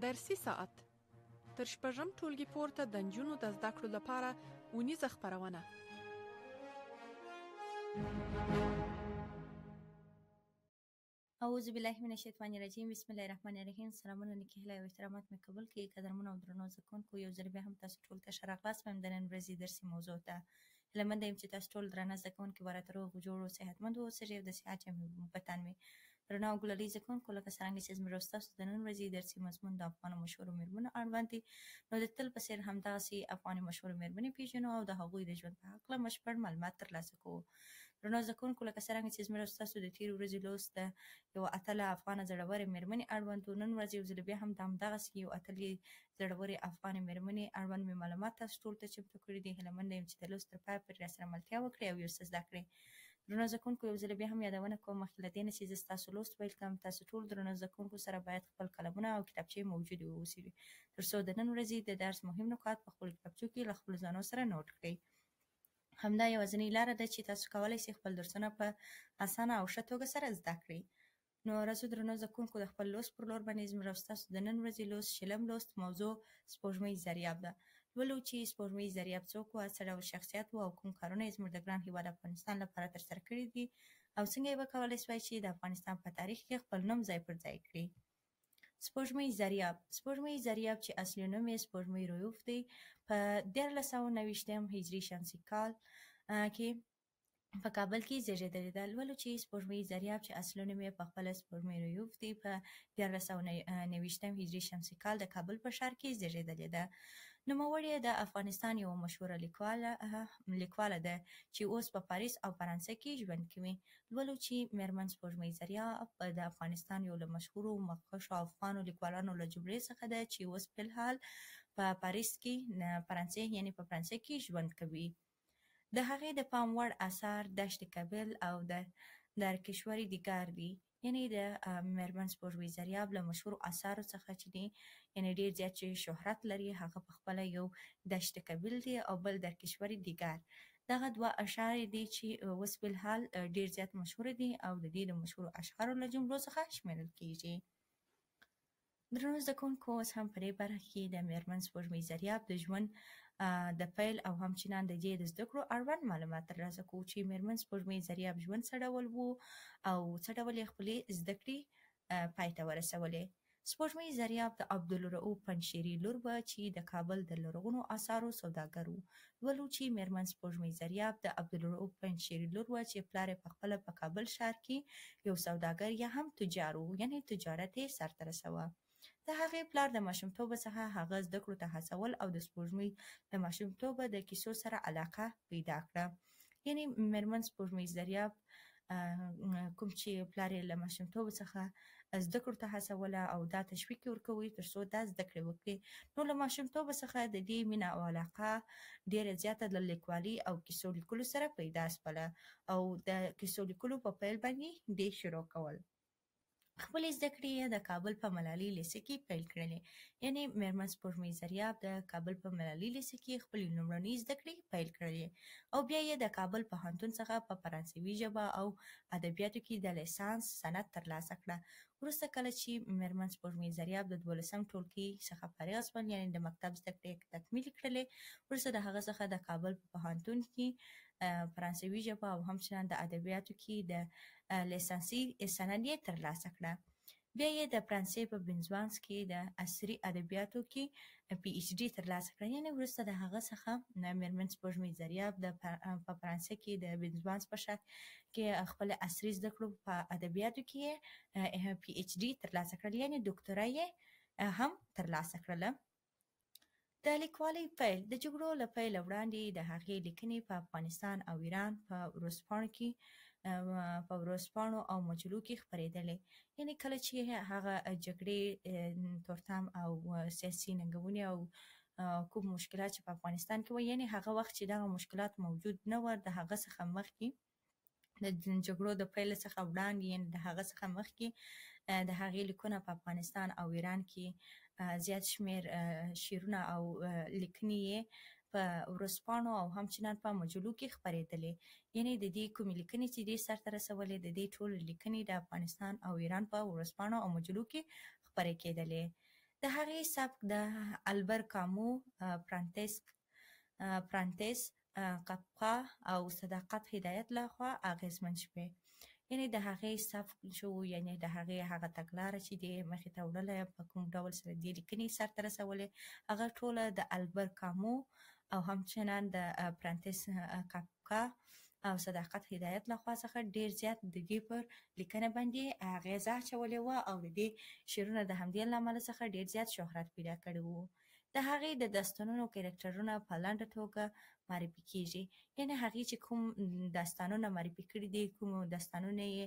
درسي ساعت تر شپږم ټولګي پورته د نجونو د زده کړو لپاره اونیزه خپرونه. اعوذ بالله من الشیطان الرجیم، بسم الله الرحمن الرحیم. سلامونه، نیکې هیلې او احترامات مې قبول کړئ. قدرمنو او درنو زده کوونکو، یو ځل بیا هم تاسو ټول ته ښه راغلاست وایم د نن ورځې درسي موضوع ته. هیله مند یم چې تاسو ټول درانه زده کوونکي به راته روغ جوړ او صحتمند واوسئ او د صحت جامې مو په تن وي. درنو او ګلالي زده کوونکو، لکه څرنګه چې زموږ او ستاسو د نن ورځې درسي مضمون د افغانو مشهورو مېرمنو اړوند دی، نو د تل په څېر همدغسې افغاني مشهورې مېرمنې پېژنو او د هغوی د ژوند په هکله بشپړ معلومات ترلاسه کوو. درنو زده کوونکو، لکه څرنګه چې زموږ او ستاسو د تېرې ورځې لوست د یوه اتله افغانه زړورې مېرمنې اړوند و، نن ورځ یو ځل بیا هم د همدغسې یو اتلې زړورې افغانې مېرمنې اړوند مې معلومات تاسو ټول ته چمتو کړي دي. هیله مند یم چې د لوست تر پایه پورې راسره ملتیا وکړئ او یو څه زده کړئ. درنو زده کوونکو، یو ځل بیا هم یادونه کوم، مخکې له دې نه چې زه ستاسو لوست پیل کړم، تاسو ټول درنو زده کوونکو سره باید خپل قلمونه او کتابچې موجودې واوسي، تر څو د نن ورځې د درس مهم نکات په خپلو کتابچو کې له خپلو ځانو سره نوټ کړئ. همدا یوازینۍ لاره ده چې تاسو کولی شئ خپل درسونه په اسانه او ښه توګه سره زده کړئ. نو راځو درنو زده کوونکو د خپل لوست پر لور باندې. زموږ او ستاسو د نن ورځې لوست شلم لوست، موضوع سپوږمۍ زریاب ده. لولو چې سپوږمۍ زریاب څوک وه، څه ډول شخصیت و او کوم کارونه یې زموږ د ګران هیواد افغانستان لپاره ترسره کړي دي او څنګه یې وکولی سوای چې د افغانستان په تاریخ کې خپل نوم ځای پر ځای کړي. سپوږمۍ زریاب. سپوږمۍ زریاب چې اصلي نوم یې سپوږمۍ رویوف دی، په 1329 هجري شمسي کال کې په کابل کې زیږېدلې ده. لولو چې سپوږمۍ زریاب چې اصلي نوم یې په خپله سپوږمۍ رویوف دی، په 1329 هجري شمسي کال د کابل په ښار کې زیږېدلې ده. نوموړې د افغانستان یوه مشهوره لیکواله ده چې اوس په پاریس او فرانسه کې ژوند کوي. لولو چې میرمن سپوږمۍ زریاب د افغانستان یو له مشهورو مخکښو افغانو لیکوالانو له جملې څخه ده چې اوس فلحال په پاریس کې فرانسې یعنی په فرانسه کې ژوند کوي. د هغې د پام وړ اثار دشت کابل او د در کشور دیګار دي. یعنی د میرمن سپوږمۍ زریاب له مشهورو اثارو څخه چې دي، یعنی ډېر زیات چې شهرت لري، هغه په خپله یو دشت کابل دی او بل در کشور دیګار. دغه دوه اشعار دي چې اوس فلحال ډېر زیات مشهور دي او د دې د مشهورو اشعارو له جملو څخه شمېرل کیږي. درنو زده کوونکو، اوس هم په دې برخه کې د میرمن سپوږمۍ زریاب د ژوند د پیل او همچنان د دې د زده کړو اړوند معلومات ترلاسه کوو چې میرمن سپوږمۍ زریاب ژوند څه ډول و او څه ډول یې خپلې زده کړې پای ته ورسولې. سپوږمۍ زریاب د عبدالرؤف پنجشیري لور وه چې د کابل د لرغونو آثارو سوداګر و. لولو چې میرمن سپوږمۍ زریاب د عبدالرؤف پنجشیري لور وه چې پلار یې په خپله په کابل ښار کې یو سوداګر یا هم تجار و، یعنی تجارت یې سرته رسوه. د هغې پلار د ماشومتوب څخه هغه زده کړو ته هڅول او د سپوږمۍ له ماشومتوبه د کیسو سره علاقه پیدا کړه. یعنی میرمن سپوږمۍ زریاب کوم چې پلار یې له ماشومتوب څخه زده کړو ته هڅوله او دا تشویق یې ورکوي تر څو دا زده کړې وکړي، نو له ماشومتوب څخه د دې مینه او علاقه ډېره زیاته له لیکوالۍ او کیسو لیکلو سره پیدا سوله او د کیسو لیکلو په پیل باندې دې شروع کول. خپلې زده کړې یې د کابل په ملالۍ لیسه کې پیل کړلې. یعنی میرمن سپوږمۍ زریاب د کابل په ملالۍ لیسه کې خپلې لومړنۍ زده کړې پیل کړلې او بیا یې د کابل پوهنتون څخه په فرانسوي ژبه او ادبیاتو کې د لیسانس سند ترلاسه کړه. وروسته کله چې میرمن سپوږمۍ زریاب د 12 ټولګي څخه فارغه شول، یعنی د مکتب زده کړې تکمیل کړلې، وروسته د هغه څخه د کابل په پوهنتون کې فرانسوي ژبه او همچنان د ادبیاتو کې د لیسانسي سند یې ترلاسه کړه. بیا یې د فرانسې په بنزوانس کې د عصري ادبیاتو کې پی ایچ ډي ترلاسه کړه. یعنی وروسته د هغه څخه میرمن سپوږمۍ زریاب د په فرانسه کې د بنزوانس په ښار کې خپل عصري زده کړو په ادبیاتو کې یې پی ایچ ډي ترلاسه کړل، یعنی دوکتورا یې هم ترلاسه کړله. د لیکوالۍ پیل. د جګړو له پیله وړاندې د هغې لیکنې په افغانستان او ایران په ورځپاڼو کې په ورځپاڼو او مجلو کې خپرېدلې. یعنی کله چې هغه جګړې تورتم او سیاسي ننګونې او کوم مشکلات چې په افغانستان کې وه، یعنی هغه وخت چې دغه مشکلات موجود نه وه، د هغه څخه مخکې د جګړو د پیل څخه وړاندې، یعنی د هغه څخه مخکې د هغې لیکونه په افغانستان او ایران کې زیات شمېر شعرونه او لیکنې یې په ورځپاڼو او همچنان په مجلو کې خپرېدلې. یعنی د دې کومې لیکنې چې دې سرته رسولې، د دې ټولې لیکنې د افغانستان او ایران په ورځپاڼو او مجلو کې خپرې کېدلې. د هغې سبک د البر کامو، فرانتس کافکا او صداقت هدایت لخوا اغېزمن شوې. یعنې د هغې سبک شو، یعنې د هغې هغه تګلاره چې دې مخې ته وړله، په کوم ډول سره دې لیکنې سرته رسولې، هغه ټوله د البر کامو او همچنان د فرانتس کافکا او صداقت هدایت لخوا څخه ډیر زیات د دې پر لیکنه باندې اغېزه اچولې وه او د دې شعرونه د همدې لامل څخه ډیر زیات شهرت پیدا کړی وو. د هغې د داستانونو کرکټرونه په لنډه توګه معرفي کیږي، یعنې هغې چې کوم داستانونه معرفي کړي دي، کوم داستانونه یې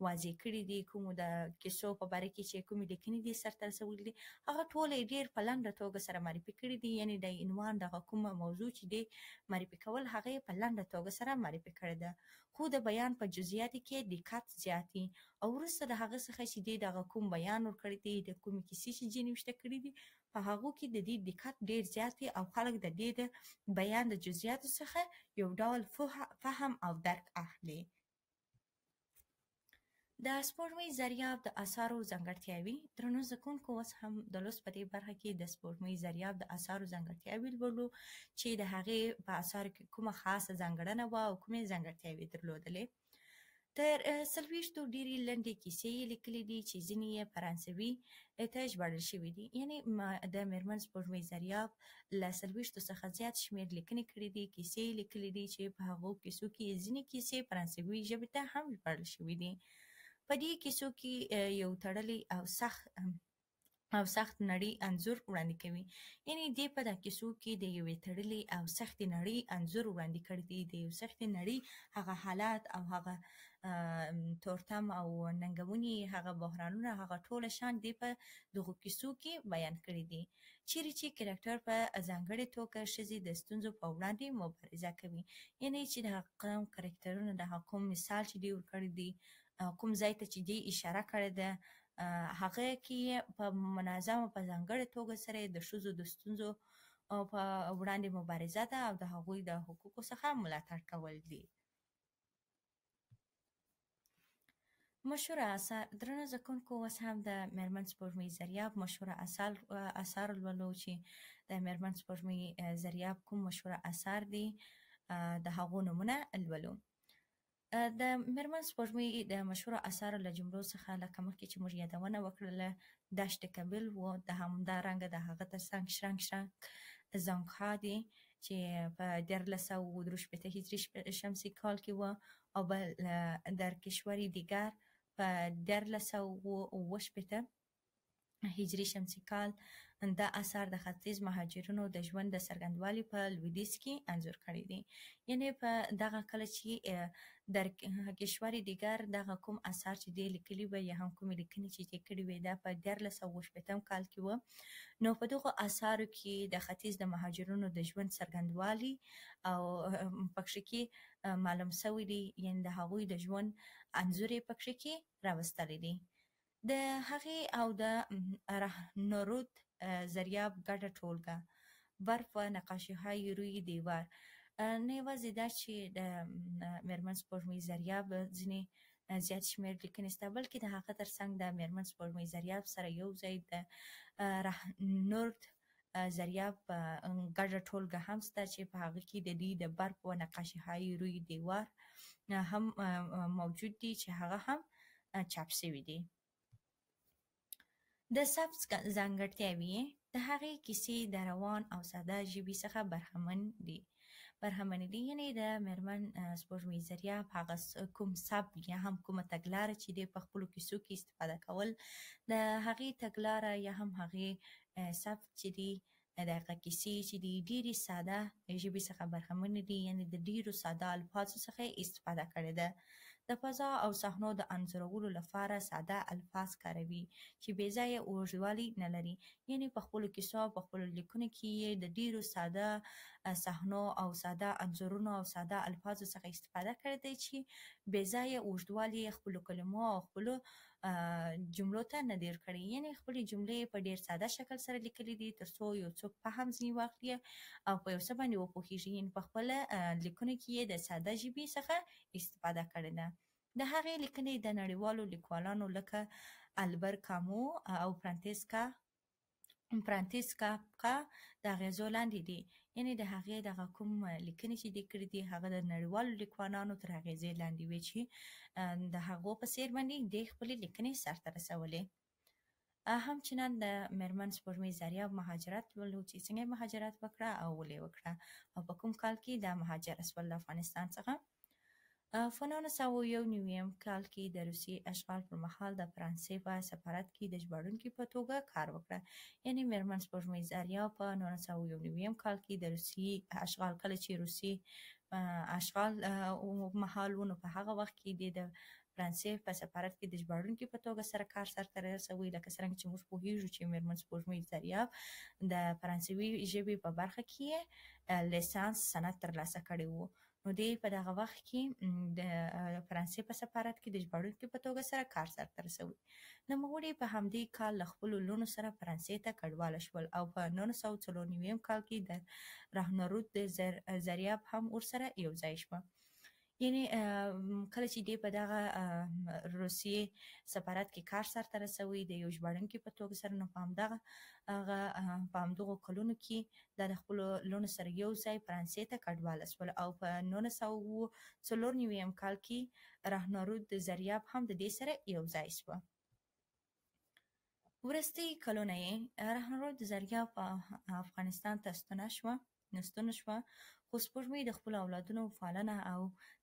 واضح کړي دي، کوم د کیسو په باره کې چې کومې لیکنې دي سرته رسولي دي، هغه ټول یې ډېر په لنډه توګه سره معرفي کړي دي. یعنې د عنوان دغه کومه موضوع چې دی معرفي کول، هغه یې په لنډه توګه سره معرفي کړې ده، خو د بیان په جزئیاتو کې دقت زیات دی. او وروسته د هغه څخه چې دی دغه کوم بیان ورکړی دی، د کومې کیسې چې دې نوشته کړي دي، په هغو کې د دې دقت ډېر زیات دی او خلک د دې د بیان د جزئیاتو څخه یو ډول فهم او درک اخلي. د سپوږمۍ زریاب د اثارو ځانګړتیاوې. درنو زده کوونکو، اوس هم د لوست په دې برخه کې د سپوږمۍ زریاب د اثارو ځانګړتیاوې لولو چې د هغې په اثارو کې کومه خاصه ځانګړنه وه او کومې ځانګړتیاوې درلودلې. تر 40 ډېرې لنډې کیسې یې لیکلې دي چې ځینې یې فرانسوي ته ژباړل شوي دي. یعنې د میرمن سپوږمۍ زریاب له 40 څخه زیات شمېر لیکنې کړې دي، کیسې یې لیکلې دي چې په هغو کیسو کې ځینې کیسې فرانسوي ژبې ته هم ژباړل شوي دي. په دې کیسو کې یو تړلی او سخت نړۍ انځور وړاندې کوي. یعنې دې په دا کیسو کې د یوې تړلې او سختې نړۍ انځور وړاندې کړی دی، د یو سختې نړۍ هغه حالات او هغه تورتم او ننګونې، هغه بحرانونه، هغه ټوله شان دې په دغو کیسو کې بیان کړي دي، چیرې چې کرکټر په ځانګړې توګه ښځې د ستونزو په وړاندې مبارزه کوي. یعنې چې د هغه کوم کرکټرونه، د هغه کوم مثال چې دوی ورکړی دی، کوم ځای ته چې دوی اشاره کړې ده، هغه کې په منظمه په ځانګړې توګه سره د ښځو د ستونزو په وړاندې مبارزه ده او د هغوی د حقوقو څخه ملاتړ کول دي. مشهوره اثار. درنو زده کوونکو، اوس هم د میرمن سپوږمۍ زریاب مشهوره اثار لولو چې د میرمن سپوږمۍ زریاب کوم مشهوره اثار دي، د هغو نومونه لولو. د میرمن سپوږمۍ د مشهورو اثارو له جملو څخه لکه مخکې چې موږ یادونه وکړله، دشت کبل و، د همدارنګه د هغه ترڅنګ شرنګ شرنګ زنګها دي چې په 1363 هجري شمسي کال کې و، او بل در کشور دیگر په 1367 هجري شمسي کال. دا اثر د ختیځ مهاجرینو د ژوند د څرګندوالي په لویدیځ کې انځور کړی دی. یعنې په دغه کله چې در کشور دیگر دغه کوم اثر چې دی لیکلي وه یا هم کومې لیکنې چې دی کړې وې، دا په 1367 کال کې و. نو په دغو اثارو کې د ختیځ د مهاجرینو د ژوند څرګندوالي او پکښې کې معلوم سوی دی، یعنې د هغوی د ژوند انځور یې پکښې کې راوستلی دی. د هغې او د رهنورد زریاب ګډه ټولګه برف و نقاشیهای روی دیوار. نه یوازې دا چې د میرمن سپوږمۍ زریاب ځینې زیات شمېر لیکنې شته، بلکې د هغه ترڅنګ د میرمن سپوږمۍ زریاب سره یو ځای د رهنورد زریاب ګډه ټولګه هم شته چې په هغه کې د دوی د برف و نقاشیهای روی دیوار هم موجود دي چې هغه هم چاپ شوي دي. د سبک ځانګړتیاوې. د هغې کیسې د روان او ساده ژبې څخه برخمنې دي. یعنې د میرمن سپوږمۍ زریاب هغه کوم سبک یا هم کومه تګلاره چې دی په خپلو کیسو کې استفاده کول، د هغې تګلاره یا هم هغې سبک چې دی، دغه کیسې چې دي ډېرې ساده ژبې څخه برخمنې دي، یعنې د ډېرو ساده الفاظو څخه یې استفاده کړې ده. د فضا او صحنو د انځورولو لپاره ساده الفاظ کاروي چې بې ځایه اوږدوالی نه لري. یعنې په خپلو کیسو او په خپلو لیکنو کې یې د ډېرو ساده صحنو او ساده انځورونو او ساده الفاظو څخه استفاده کړې ده چې بې ځایه اوږدوالی یې خپلو کلمو او خپلو جملو ته نه دی ورکړی. یعنې خپلې جملې په ډېر ساده شکل سره لیکلې دي تر څو یو څوک فهم ځینې واخلي او په یو څه باندې وپوهېږي. یعنې په خپله لیکنو کې یې د ساده ژبې څخه استفاده کړې ده. د هغې لیکنې د نړیوالو لیکوالانو لکه البر کامو او فرانسیسکا فرانسیس کافکا د اغېزو لاندې دي، یعنې د هغې دغه کوم لیکنې چې دې کړي دي هغه د نړیوالو لیکوالانو تر اغېزې لاندې وي چې د هغو په څېر باندې دې خپلې لیکنې سرته رسولې. همچنان د میرمن سپوږمۍ زریاب مهاجرت ولو چې څنګه یې مهاجرت وکړه او ولې وکړه او په کوم کال کې دا مهاجره شول له افغانستان څخه. په 1991 کال کې د روسیې اشغال پر مهال د فرانسې په سفارت کې د ژباړونکي په توګه کار وکړه. یعنې میرمن سپوږمۍ زریاب په 1991 کال کې د روسیې اشغال، کله چې روسیې اشغال مهال و، نو په هغه وخت کې د فرانسې په سفارت کې د ژباړونکي په توګه سره کار سرته رسوي. لکه څرنګه چې موږ پوهیږو چې میرمن سپوږمۍ زریاب د فرانسوي ژبې په برخه کې لیسانس سند ترلاسه کړی و، نو دی په دغه وخت کې د فرانسې په سفارت کې د ژباړونکي په توګه سره کار سرته رسوي. نوموړي په همدې کال له خپلو لوڼو سره فرانسې ته کډواله شول او په 1994 کال کې د رهنورد زریاب هم ورسره یو ځای شوه. یعنې کله چې دی په دغه روسیې سفارت کې کار سرته رسوي د یو ژباړونکي په توګه سره، نو په همدغه هغه په همدغو کلونو کې دا د خپلو لوڼو سره یو ځای فرانسې ته کډواله شول او په 1994 کال کې رهنورد زریاب هم د دې سره یو ځای شوه. وروستي کلونه یې رهنورد زریاب افغانستان ته ستنه شوه، خو سپوږمۍ د خپلو اولادونو پالنه او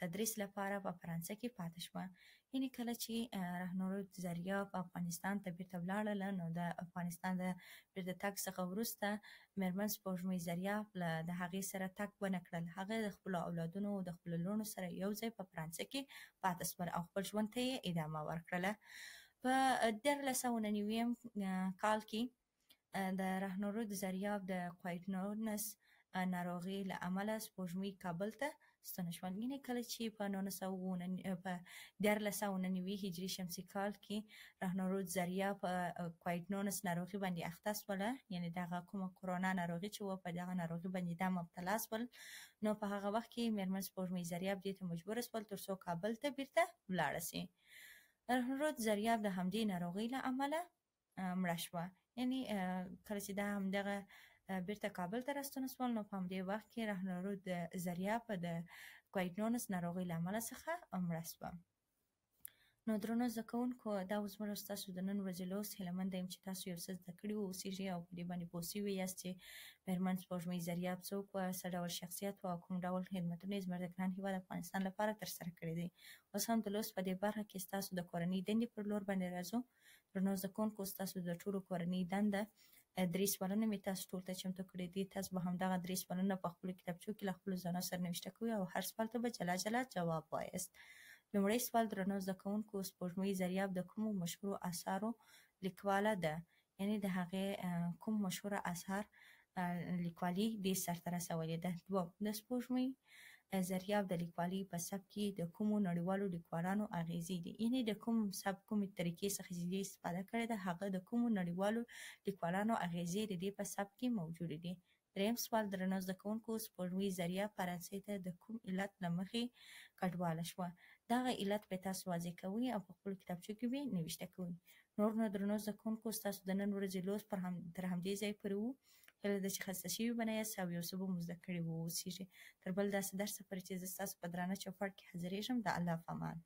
تدریس لپاره په فرانسه کې پاتې شوه. یعنې کله چې رهنورد زریاب افغانستان ته بیرته ولاړله، نو د افغانستان د بیرته تګ څخه وروسته میرمن سپوږمۍ زریاب له د هغې سره تګ ونه کړل. هغه د خپلو اولادونو او د خپلو لوڼو سره یو ځای په فرانسه کې پاتې شول او خپل ژوند ته یې ادامه ورکړله. په 1399 کال کې د رهنورد زریاب د کوایټنونس ناروغي له امله سپوږمۍ کابل ته ستنه شول. یعنې کله چې په 1399 هجري شمسي کال کې رهنورد زریاب په کوایټنونس ناروغي باندې اخته شوله، یعنې دغه کومه کرونا ناروغي چې وه په دغه ناروغي باندې دا مبتلا شول، نو په هغه وخت کې میرمن سپوږمۍ زریاب دې ته مجبوره شول تر څو کابل ته بیرته ولاړه شي. رهنورد زریاب د همدې ناروغۍ له امله مړه شوه. یعنې کله چې دا همدغه بیرته کابل ته راستنه شول، نو په همدې وخت کې رهنورد زریاب د کوایټنونس ناروغۍ له امله څخه مړه شوه. نو درنو زده کوونکو، دا اوس زموږ ستاسو د نن ورځې لوست. هیله مند یم چې تاسو یو څه زده کړي واوسیږئ او په دې باندې پوه شوي یاست چې میرمن سپوږمۍ زریاب څوک وه، څه ډول شخصیت وه او کوم ډول خدمتونه یې زموږ د ګران هېواد افغانستان لپاره ترسره کړي دي. اوس هم د لوست په دې برخه کې ستاسو د کورنۍ دندې پر لور باندې راځو. درنو زده کوونکو، ستاسو د ټولو کورنۍ دنده درې سوالونه مې تاسو ټول ته چمتو کړي دي. تاسو به همدغه درې سوالونه په خپلو کتابچو کې له خپلو ځانو سره نوشته کوئ او هر سوال ته به جلا جلا جواب وایاست. لومړی سوال، درنو زده کوونکو، سپوږمۍ زریاب د کومو مشهورو اثارو لیکواله ده؟ یعنې د هغې کوم مشهوره اثار لیکوالي دې سرته رسولې ده؟ دوم، د سپوږمۍ زریاب د لیکوالۍ په سبک کې د کومو نړیوالو لیکوالانو اغېزې دي؟ یعنې د کوم سبک کومې طریقې څخه چې دې استفاده کړې ده هغه د کومو نړیوالو لیکوالانو اغېزې د دې په سبک کې موجودې دي؟ دریم سوال، درنو زده کوونکو، سپوږمۍ زریاب فرانسې ته د کوم علت له مخې کډواله شوه؟ دغه علت به تاسو واضح کوئ او په خپلو کتابچو کې به نوشته کوئ. نور نو درنو زده کوونکو، ستاسو د نن ورځې لوست تر همدې ځای پورې و. هیله ده چې خسته شوي به نه یاست او یو څه به مو زده کړي واوسیږي. تر بل داسې درس پورې چې زه ستاسو په درانه چوپړ کې حاضرېږم، د الله په امان.